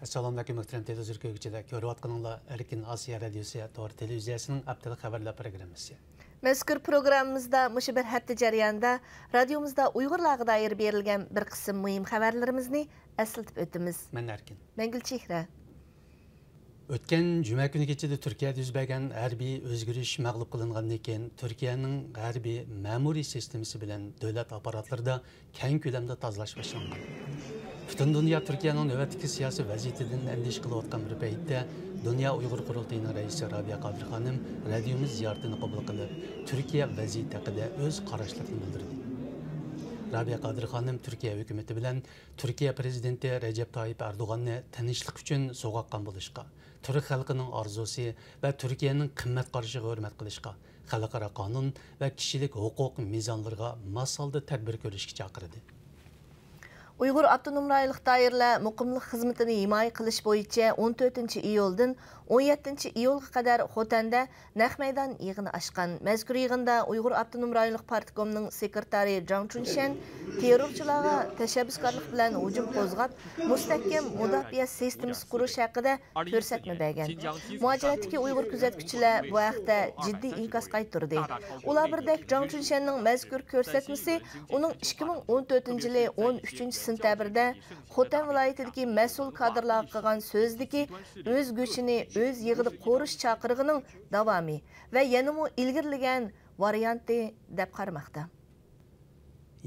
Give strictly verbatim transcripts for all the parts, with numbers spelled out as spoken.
ئەسسالامۇئەلەيكۇم، مۆھتەرەم تېلېۋىزور كۆرگۈچىلەر. كۆرۈۋاتقىنىڭلار ئەركىن ئاسىيا رادىيوسى تور تېلېۋىزىيەسىنىڭ ھەپتىلىك خەۋەرلەر پروگراممىسى. مەزكۇر پروگراممىمىزدا مۇشۇ بىر ھەپتە جەريانىدا رادىيومىزدا ئۇيغۇرلارغا دائىر بېرىلگەن بىر قىسىم مۇھىم خەۋەرلىرىمىزنى ئەسلىتىپ ئۆتىمىز. مەن ئەركىن. مەن گۈلچېھرە. ئۆتكەن جۈمە كۈنى كېچىدە تۈركىيەدە يۈز بەرگەن ھەربىي ئۆزگىرىش مەغلۇپ قىلىنغاندىن كېيىن، تۈركىيەنىڭ ھەربىي مەمۇرىي سىستېمىسى بىلەن دۆلەت ئاپپاراتلىرىدا كەڭ كۆلەمدە تازىلاش باشلانغان. پۈتۈن دۇنيا تۈركىيەنىڭ نۆۋەتتىكى سىياسىي ۋەزىيىتىدىن ئەندىشە قىلىۋاتقان بىر پەيتتە، دۇنيا ئۇيغۇر قۇرۇلتىيىنىڭ رەئىسى رابىيە قادىر خانىم رادىيومىز زىيارىتىنى قوبۇل قىلىپ، تۈركىيە ۋەزىيىتى ھەققىدە ئۆز قاراشلىرىنى بىلدۈردى. رابىيە قادىر خانىم تۈركىيە ھۆكۈمىتى بىلەن تۈركىيە پىرېزىدېنتى رەجەپ تايىپ ئەردوغاننى تىنچلىق ئۈچۈن سوغۇققان بولۇشقا، تۈرك خەلقىنىڭ ئارزۇسى ۋە تۈركىيەنىڭ قىممەت قارىشىغا ھۆرمەت قىلىشقا، خەلقئارا قانۇن ۋە كىشىلىك ھوقۇق مىزانلىرىغا ماس ھالدا تەدبىر كۆرۈشكە چاقىردى. ئۇيغۇر ئاپتونوم رايونلۇق دائىرىلەر مۇقىملىق خىزمىتىنى ھىمايە قىلىش بويىچە ئون تۆتىنچى ئىيۇلدىن ئون يەتتىنچى ئىيۇلغا قەدەر خوتەندە نەق مەيدان يىغىنى ئاچقان. مەزكۇر يىغىندا ئۇيغۇر ئاپتونوم رايونلۇق پارتكومنىڭ سېكرېتارى جاڭ چۈنشەن تېررورچىلارغا تەشەببۇسكارلىق بىلەن ھۇجۇم قوزغاپ، مۇستەھكەم مۇداپىئە سىستېمىسى قۇرۇش ھەققىدە كۆرسەتمە بەرگەن. مۇھاجىرەتتىكى ئۇيغۇر كۆزەتكۈچىلەر بۇ ھەقتە جىددىي ئىنكاس قايتۇردى. ئۇلار بىردەك جاڭ چۈنشەننىڭ مەزكۇر كۆرسەتمىسى ئۇنىڭ ئىككى مىڭ ئون تۆتىنچى يىلى ئون ئۈچىنچى سېنتەبىردە خوتەن ۋىلايىتىدىكى مەسئۇل كادىرلارغا قىلغان سۆزىدىكى «ئۆز گۆشىنى ئۆز يېغىدا قورۇش» چاقىرىقىنىڭ داۋامى ۋە يەنىمۇ ئىلگىرىلىگەن ۋارىيانتى دەپ قارىماقتا.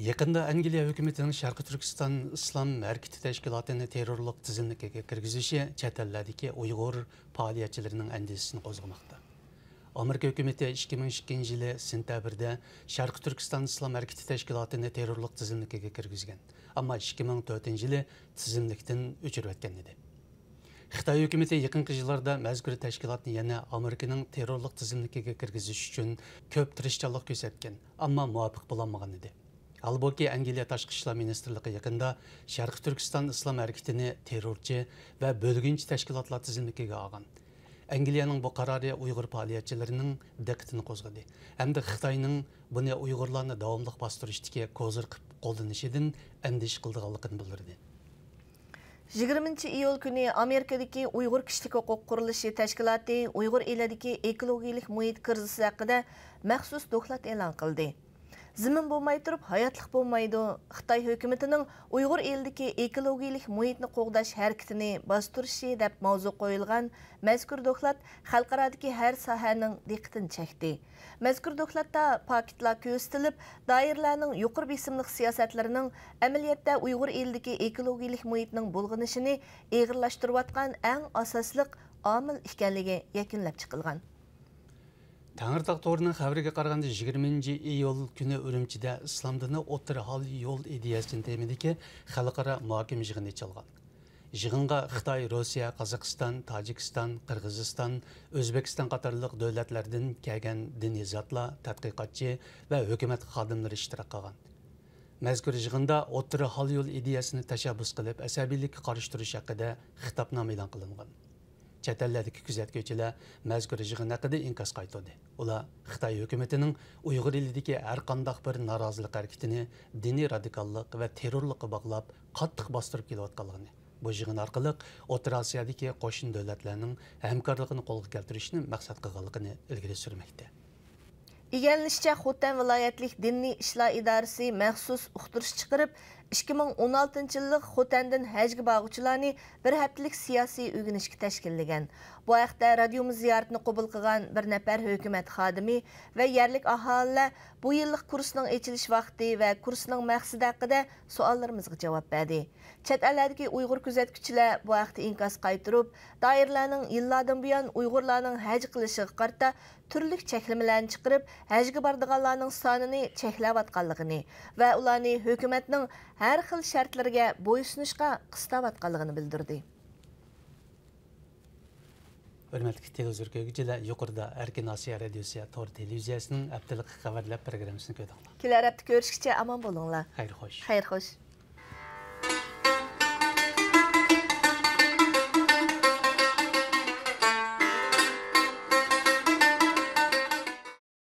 يېقىندا ئەنگلىيە ھۆكۈمىتىنىڭ شەرقىي تۈركىستان ئىسلام ھەرىكىتى تەشكىلاتىنى تېررورلۇق تىزىملىكىگە كىرگۈزۈشى چەت ئەللەردىكى ئۇيغۇر پائالىيەتچىلىرىنىڭ ئەندىشىسىنى قوزغىماقتا. ئامېرىكا ھۆكۈمىتى ئىككى مىڭ ئىككىنچى يىلى سېنتەبىردە شەرقىي تۈركىستان ئىسلام ھەرىكىتى تەشكىلاتىنى تېررورلۇق تىزىملىكىگە كىرگۈزگەن، ئەمما ئىككى مىڭ تۆتىنچى يىلى تىزىملىكتىن ئۆچۈرۈۋەتكەن ئىدى. خىتاي ھۆكۈمىتى يېقىنقى يىللاردا مەزكۇر تەشكىلاتنى يەنە ئامېرىكىنىڭ تېررورلۇق تىزىملىكىگە كىرگۈزۈش ئۈچۈن كۆپ تىرىشچانلىق كۆرسەتكەن، ئەمما مۇۋەپپەق بولالمىغان ئىدى. ھالبۇكى، ئەنگلىيە تاشقى ئىشلار مىنىستىرلىقى يېقىندا شەرقىي تۈركىستان ئىسلام ھەرىكىتىنى تېررورچى ۋە بۆلگۈنچى تەشكىلاتلار تىزىملىكىگە ئالغان. ئەنگلىيەنىڭ بۇ قارارى ئۇيغۇر پائالىيەتچىلىرىنىڭ دىققىتىنى قوزغىدى ھەمدە خىتاينىڭ بۇنى ئۇيغۇرلارنى داۋاملىق باستۇرۇشتىكى كوزىر قىلىپ قوللىنىشىدىن ئەندىشە قىلىدىغانلىقىنى بىلدۈردى. يىگىرمىنچى ئىيۇل كۈنى ئامېرىكىدىكى ئۇيغۇر كىشىلىك ھوقۇق قۇرۇلۇشى تەشكىلاتى ئۇيغۇر ئېلىدىكى ئېكولوگىيىلىك مۇھىت كىرىزىسى ھەققىدە مەخسۇس دوكلات ئېلان قىلدى. زېمىن بولماي تۇرۇپ ھاياتلىق بولمايدۇ، خىتاي ھۆكۈمىتىنىڭ ئۇيغۇر ئېلىدىكى ئېكولوگىيىلىك مۇھىتنى قوغداش ھەرىكىتىنى باستۇرۇشى دەپ ماۋزۇ قويۇلغان مەزكۇر دوكلات خەلقئارادىكى ھەر ساھەنىڭ دىققىتىنى چەكتى. مەزكۇر دوكلاتتا پاكىتلار كۆرسىتىلىپ، دائىرىلەرنىڭ يۇقىرى بېسىملىق سىياسەتلىرىنىڭ ئەمەلىيەتتە ئۇيغۇر ئېلىدىكى ئېكولوگىيىلىك مۇھىتنىڭ بۇلغىنىشىنى ئېغىرلاشتۇرۇۋاتقان ئەڭ ئاساسلىق ئامىل ئىكەنلىكى يەكۈنلەپ چىقىلغان. تەڭرىتاغ تورىنىڭ خەۋىرىگە قارىغاندا، يىگىرمىنچى ئىيۇل كۈنى ئۈرۈمچىدە ئىسلام دىنى ئوتتۇرا ھال يول ئىدىيەسى تېمىدىكى خەلقئارا مۇھاكىمە يىغىنى ئېچىلغان. يىغىنغا خىتاي، روسىيە، قازاقىستان، تاجىكىستان، قىرغىزىستان، ئۆزبېكىستان قاتارلىق دۆلەتلەردىن كەلگەن دىنىي زاتلار، تەتقىقاتچى ۋە ھۆكۈمەت خادىملىرى ئىشتىراك قىلغان. مەزكۇر يىغىندا ئوتتۇرا ھال يول ئىدىيەسىنى تەشەببۇس قىلىپ، ئەسەبىيلىككە قارشى تۇرۇش ھەققىدە خىتابنامە ئېلان قىلىنغان. چەت ئەللەردىكى كۆزەتكۈچىلەر مەزكۇر يىغىن ھەققىدە ئىنكاس قايتۇردى. ئۇلار خىتاي ھۆكۈمىتىنىڭ ئۇيغۇر ئېلىدىكى ھەر قانداق بىر نارازىلىق ھەرىكىتىنى دىنىي رادىكاللىق ۋە تېررورلۇققا باغلاپ، قاتتىق باستۇرۇپ كېلىۋاتقانلىقىنى، بۇ يىغىن ئارقىلىق ئوتتۇرا ئاسىيادىكى قوشنا دۆلەتلەرنىڭ ھەمكارلىقىنى قولغا كەلتۈرۈشنى مەقسەت قىلغانلىقىنى ئىلگىرى سۈرمەكتە. ئىگىلىنىشىچە، خوتەن ۋىلايەتلىك دىنىي ئىشلار ئىدارىسى مەخسۇس ئۇقتۇرۇش چىقىرىپ، ئىككى مىڭ ئون ئالتىنچى يىللىق خوتەندىن ھەجگە بارغۇچىلارنى بىر ھەپتىلىك سىياسىي ئۆگىنىشكە تەشكىللىگەن. بۇ ھەقتە رادىيومىز زىيارىتىنى قوبۇل قىلغان بىر نەپەر ھۆكۈمەت خادىمى ۋە يەرلىك ئاھالىلەر بۇ يىللىق كۇرسنىڭ ئېچىلىش ۋاقتى ۋە كۇرسنىڭ مەقسىتى ھەققىدە سوئاللىرىمىزغا جاۋاب بەردى. چەت ئەللەردىكى ئۇيغۇر كۆزەتكۈچىلەر بۇ ھەقتە ئىنكاس قايتۇرۇپ، دائىرىلەرنىڭ يىللاردىن بۇيان ئۇيغۇرلارنىڭ ھەج قىلىشىغا قارىتا تۈرلۈك چەكلىمىلەرنى چىقىرىپ، ھەجگە بارىدىغانلارنىڭ سانىنى چەكلەۋاتقانلىقىنى ۋە ئۇلارنى ھۆكۈمەتنىڭ ھەر خىل شەرتلىرىگە بويسۇنۇشقا قىستاۋاتقانلىقىنى بىلدۈردى. ھۆرمەتلىك تېلېۋىزور كۆرگۈچىلەر، يۇقىرىدا ئەركىن ئاسىيا رادىيوسى تور تېلېۋىزىيەسىنىڭ ھەپتىلىك خەۋەرلەر پروگراممىسىنى كۆردۈڭلار. كېلەر ھەپتە كۆرۈشكىچە ئامان بولۇڭلار. خەير خوش. خەير خوش.